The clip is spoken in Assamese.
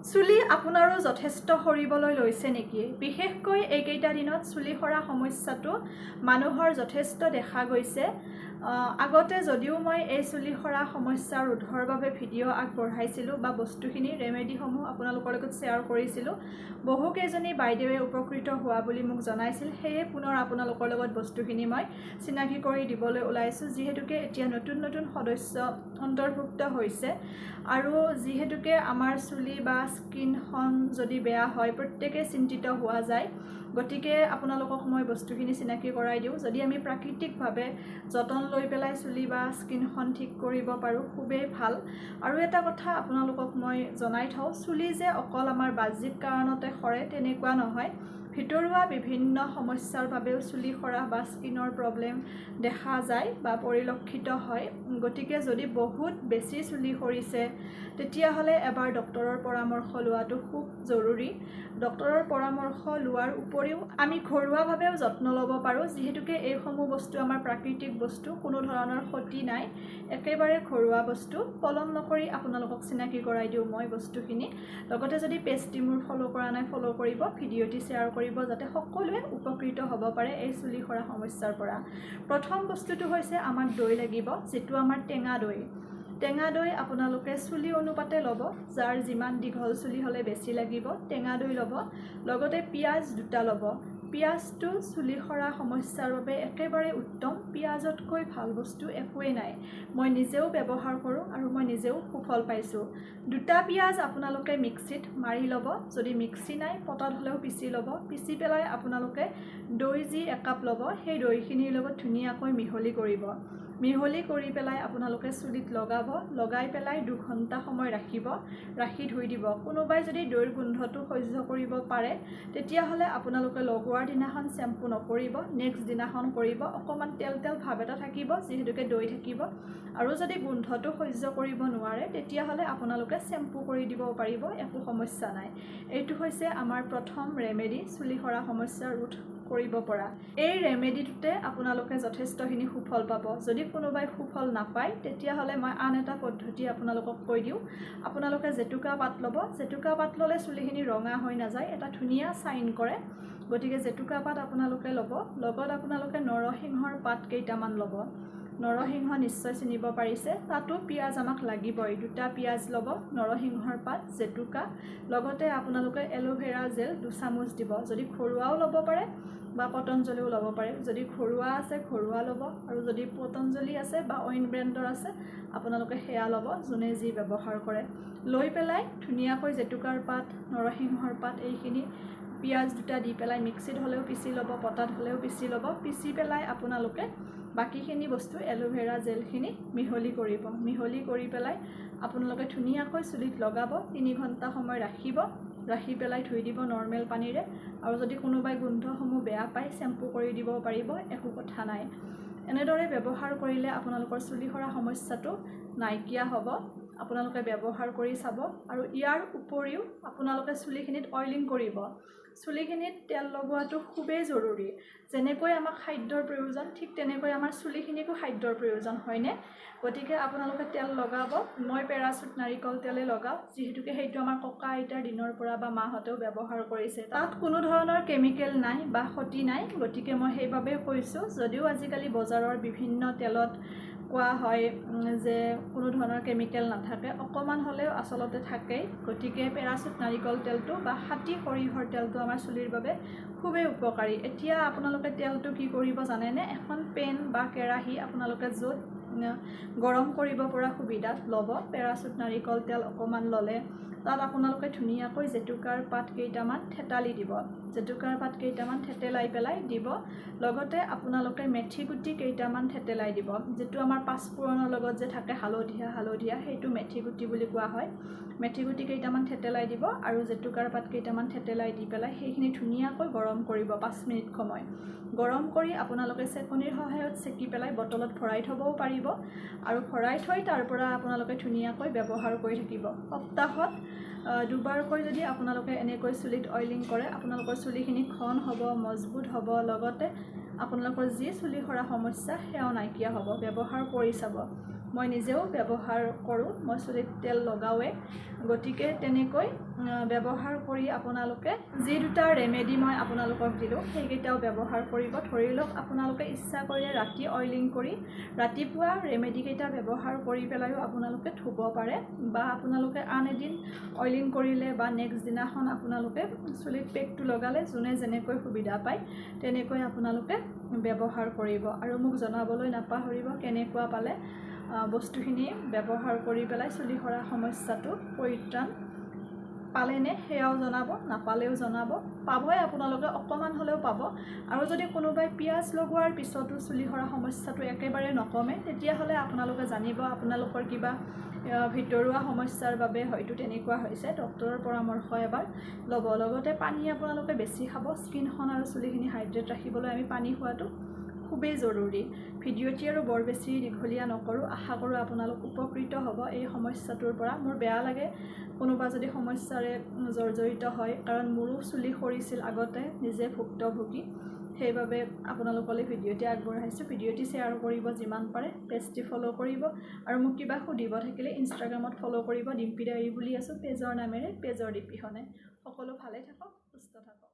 চুলি আপোনাৰো যথেষ্ট সৰিবলৈ লৈছে নেকি? বিশেষকৈ এইকেইটা দিনত চুলি সৰা সমস্যাটো মানুহৰ যথেষ্ট দেখা গৈছে। আগতে যদিও মই এই চুলি সৰা সমস্যা ৰোধৰ বাবে ভিডিঅ' আগবঢ়াইছিলোঁ বা বস্তুখিনি ৰেমেডিসমূহ আপোনালোকৰ লগত শ্বেয়াৰ কৰিছিলোঁ, বহুকেইজনী বাইদেৱে উপকৃত হোৱা বুলি মোক জনাইছিল। সেয়ে পুনৰ আপোনালোকৰ লগত বস্তুখিনি মই চিনাকি কৰি দিবলৈ ওলাইছোঁ, যিহেতুকে এতিয়া নতুন নতুন সদস্য অন্তৰ্ভুক্ত হৈছে আৰু যিহেতুকে আমাৰ চুলি বা স্কিনখন যদি বেয়া হয় প্ৰত্যেকে চিন্তিত হোৱা যায়। গতিকে আপোনালোকক মই বস্তুখিনি চিনাকি কৰাই দিওঁ। যদি আমি প্ৰাকৃতিকভাৱে যতন লৈ পেলাই চুলি বা স্কিনখন ঠিক কৰিব পাৰোঁ, খুবেই ভাল। আৰু এটা কথা আপোনালোকক মই জনাই থওঁ, চুলি যে অকল আমাৰ বাহ্যিক কাৰণতে সৰে তেনেকুৱা নহয়, ভিতৰুৱা বিভিন্ন সমস্যাৰ বাবেও চুলি সৰা বা স্কিনৰ প্ৰব্লেম দেখা যায় বা পৰিলক্ষিত হয়। গতিকে যদি বহুত বেছি চুলি সৰিছে তেতিয়াহ'লে এবাৰ ডক্তৰৰ পৰামৰ্শ লোৱাটো খুব জৰুৰী। ডক্তৰৰ পৰামৰ্শ লোৱাৰ উপৰিও আমি ঘৰুৱাভাৱেও যত্ন ল'ব পাৰোঁ, যিহেতুকে এইসমূহ বস্তু আমাৰ প্ৰাকৃতিক বস্তু, কোনো ধৰণৰ ক্ষতি নাই, একেবাৰে ঘৰুৱা বস্তু। পলম নকৰি আপোনালোকক চিনাকি কৰাই দিওঁ মই বস্তুখিনি। লগতে যদি পেজটি মোৰ ফ'ল' কৰা নাই, ফ'ল' কৰিব, ভিডিঅ'টি শ্বেয়াৰ কৰিব, যাতে সকলোৱে উপকৃত হ'ব পাৰে এই চুলি সৰা সমস্যাৰ পৰা। প্ৰথম বস্তুটো হৈছে আমাক দৈ লাগিব, যিটো আমাৰ টেঙা দৈ। টেঙা দৈ আপোনালোকে চুলি অনুপাতে ল'ব, যাৰ যিমান দীঘল চুলি হ'লে বেছি লাগিব, টেঙা দৈ ল'ব। লগতে পিঁয়াজ দুটা ল'ব। পিঁয়াজটো চুলি সৰা সমস্যাৰ বাবে একেবাৰে উত্তম, পিঁয়াজতকৈ ভাল বস্তু একোৱেই নাই। মই নিজেও ব্যৱহাৰ কৰোঁ আৰু মই নিজেও সুফল পাইছোঁ। দুটা পিঁয়াজ আপোনালোকে মিক্সিত মাৰি ল'ব, যদি মিক্সি নাই পটাত হ'লেও পিচি ল'ব। পিচি পেলাই আপোনালোকে দৈ যি একাপ ল'ব সেই দৈখিনিৰ লগত ধুনীয়াকৈ মিহলি কৰিব। মিহলি কৰি পেলাই আপোনালোকে চুলিত লগাব। লগাই পেলাই 2 ঘণ্টা সময় ৰাখিব, ৰাখি ধুই দিব। কোনোবাই যদি দৈৰ গোন্ধটো সহ্য কৰিব পাৰে তেতিয়াহ'লে আপোনালোকে লগোৱাৰ দিনাখন শ্বেম্পু নকৰিব, নেক্সট দিনাখন কৰিব। অকণমান তেল তেল ভাৱ এটা থাকিব, যিহেতুকে দৈ থাকিব। আৰু যদি গোন্ধটো সহ্য কৰিব নোৱাৰে তেতিয়াহ'লে আপোনালোকে শ্বেম্পু কৰি দিব পাৰিব, একো সমস্যা নাই। এইটো হৈছে আমাৰ প্ৰথম ৰেমেডি চুলি সৰা সমস্যা ৰোধ কৰিব পৰা। এই ৰেমেডিটোতে আপোনালোকে যথেষ্টখিনি সুফল পাব। যদি কোনোবাই সুফল নাপায় তেতিয়াহ'লে মই আন এটা পদ্ধতি আপোনালোকক কৈ দিওঁ। আপোনালোকে জেতুকা পাত ল'ব। জেতুকা পাত ল'লে চুলিখিনি ৰঙা হৈ নাযায়, এটা ধুনীয়া চাইন কৰে। গতিকে জেতুকা পাত আপোনালোকে ল'ব, লগত আপোনালোকে নৰসিংহৰ পাত কেইটামান ল'ব। নৰসিংহ নিশ্চয় চিনিব পাৰিছে। তাতো পিঁয়াজ আমাক লাগিবই, দুটা পিঁয়াজ ল'ব, নৰসিংহৰ পাত, জেতুকা, লগতে আপোনালোকে এল'ভেৰা জেল 2 চামুচ দিব। যদি ঘৰুৱাও ল'ব পাৰে বা পতঞ্জলিও ল'ব পাৰে। যদি ঘৰুৱা আছে ঘৰুৱা ল'ব, আৰু যদি পতঞ্জলি আছে বা অইন ব্ৰেণ্ডৰ আছে আপোনালোকে সেয়া ল'ব, যোনে যি ব্যৱহাৰ কৰে। লৈ পেলাই ধুনীয়াকৈ জেতুকাৰ পাত, নৰসিংহৰ পাত, এইখিনি পিঁয়াজ দুটা দি পেলাই মিক্সিত হ'লেও পিচি ল'ব, পটাত হ'লেও পিচি ল'ব। পিচি পেলাই আপোনালোকে বাকীখিনি বস্তু এল'ভেৰা জেলখিনি মিহলি কৰিব। মিহলি কৰি পেলাই আপোনালোকে ধুনীয়াকৈ চুলিত লগাব, 3 ঘণ্টা সময় ৰাখিব, ৰাখি পেলাই ধুই দিব নৰ্মেল পানীৰে। আৰু যদি কোনোবাই গোন্ধসমূহ বেয়া পায় শ্বেম্পু কৰি দিব পাৰিব, একো কথা নাই। এনেদৰে ব্যৱহাৰ কৰিলে আপোনালোকৰ চুলি সৰা সমস্যাটো নাইকিয়া হ'ব। আপোনালোকে ব্যৱহাৰ কৰি চাব। আৰু ইয়াৰ উপৰিও আপোনালোকে চুলিখিনিত অইলিং কৰিব। চুলিখিনিত তেল লগোৱাটো খুবেই জৰুৰী। যেনেকৈ আমাক খাদ্যৰ প্ৰয়োজন, ঠিক তেনেকৈ আমাৰ চুলিখিনিকো খাদ্যৰ প্ৰয়োজন, হয়নে? গতিকে আপোনালোকে তেল লগাব। মই পেৰাচুট নাৰিকল তেলেই লগাওঁ, যিহেতুকে সেইটো আমাৰ ককা আইতাৰ দিনৰ পৰা বা মাহঁতেও ব্যৱহাৰ কৰিছে। তাত কোনো ধৰণৰ কেমিকেল নাই বা ক্ষতি নাই, গতিকে মই সেইবাবেই কৈছোঁ। যদিও আজিকালি বজাৰৰ বিভিন্ন তেলত কোৱা হয় যে কোনো ধৰণৰ কেমিকেল নাথাকে, অকণমান হ'লেও আচলতে থাকেই। গতিকে পেৰাচুট নাৰিকল তেলটো বা খাটি সৰিয়হৰ তেলটো আমাৰ চুলিৰ বাবে খুবেই উপকাৰী। এতিয়া আপোনালোকে তেলটো কি কৰিব জানেনে? এখন পেন বা কেৰাহী আপোনালোকে য'ত গৰম কৰিব পৰা সুবিধাত ল'ব। পেৰাচুট নাৰিকল তেল অকণমান ল'লে তাত আপোনালোকে ধুনীয়াকৈ জেতুকাৰ পাত কেইটামান থেতালি দিব। জেতুকাৰ পাত কেইটামান থেতেলাই পেলাই দিব, লগতে আপোনালোকে মেথি গুটি কেইটামান থেতেলাই দিব। যিটো আমাৰ পাঁচফোৰণৰ লগত যে থাকে হালধীয়া হালধীয়া, সেইটো মেথি গুটি বুলি কোৱা হয়। মেথি গুটি কেইটামান থেতেলাই দিব আৰু জেতুকাৰ পাত কেইটামান থেতেলাই দি পেলাই সেইখিনি ধুনীয়াকৈ গৰম কৰিব। 5 মিনিট সময় গৰম কৰি আপোনালোকে চেকনিৰ সহায়ত চেকি পেলাই বটলত ভৰাই থ'বও পাৰিব আৰু ভৰাই থৈ তাৰ পৰা আপোনালোকে ধুনীয়াকৈ ব্যৱহাৰ কৰি থাকিব। সপ্তাহত দুবাৰকৈ যদি আপোনালোকে এনেকৈ চুলিত অইলিং কৰে, আপোনালোকৰ চুলিখিনি ঘন হ'ব, মজবুত হ'ব, লগতে আপোনালোকৰ যি চুলি সৰা সমস্যা সেয়াও নাইকিয়া হ'ব। ব্যৱহাৰ কৰি চাব। মই নিজেও ব্যৱহাৰ কৰোঁ, মই চুলিত তেল লগাওঁৱে। গতিকে তেনেকৈ ব্যৱহাৰ কৰি আপোনালোকে যি দুটা ৰেমেডি মই আপোনালোকক দিলোঁ সেইকেইটাও ব্যৱহাৰ কৰিব। ধৰি লওক আপোনালোকে ইচ্ছা কৰিলে ৰাতি অইলিং কৰি ৰাতিপুৱা ৰেমেডিকেইটা ব্যৱহাৰ কৰি পেলাইও আপোনালোকে ধুব পাৰে, বা আপোনালোকে আন এদিন অইলিং কৰিলে বা নেক্সট দিনাখন আপোনালোকে চুলিত পেকটো লগালে, যোনে যেনেকৈ সুবিধা পায় তেনেকৈ আপোনালোকে ব্যৱহাৰ কৰিব। আৰু মোক জনাবলৈ নাপাহৰিব কেনেকুৱা পালে বস্তুখিনি ব্যৱহাৰ কৰি পেলাই চুলি সৰা সমস্যাটো পৰিত্ৰাণ পালেনে সেয়াও জনাব, নাপালেও জনাব। পাবই আপোনালোকে, অকণমান হ'লেও পাব। আৰু যদি কোনোবাই পিঁয়াজ লগোৱাৰ পিছতো চুলি সৰা সমস্যাটো একেবাৰে নকমে, তেতিয়াহ'লে আপোনালোকে জানিব আপোনালোকৰ কিবা ভিতৰুৱা সমস্যাৰ বাবে হয়তো তেনেকুৱা হৈছে। ডক্তৰৰ পৰামৰ্শ এবাৰ ল'ব। লগতে পানী আপোনালোকে বেছি খাব। স্কিনখন আৰু চুলিখিনি হাইড্ৰেট ৰাখিবলৈ আমি পানী খোৱাটো খুবেই জৰুৰী। ভিডিঅ'টি আৰু বৰ বেছি দীঘলীয়া নকৰোঁ। আশা কৰোঁ আপোনালোক উপকৃত হ'ব এই সমস্যাটোৰ পৰা। মোৰ বেয়া লাগে কোনোবা যদি সমস্যাৰে জৰ্জৰিত হয়, কাৰণ মোৰো চুলি সৰিছিল আগতে, নিজে ভুক্তভোগী। সেইবাবে আপোনালোকলৈ ভিডিঅ'টি আগবঢ়াইছোঁ। ভিডিঅ'টি শ্বেয়াৰ কৰিব যিমান পাৰে, পেজটি ফ'ল' কৰিব আৰু মোক কিবা সুধিব থাকিলে ইনষ্টাগ্ৰামত ফ'ল' কৰিব। ডিম্পী ডায়েৰী বুলি আছোঁ পেজৰ নামেৰে, পেজৰ ডিপিখনে। সকলো ভালে থাকক, সুস্থ থাকক।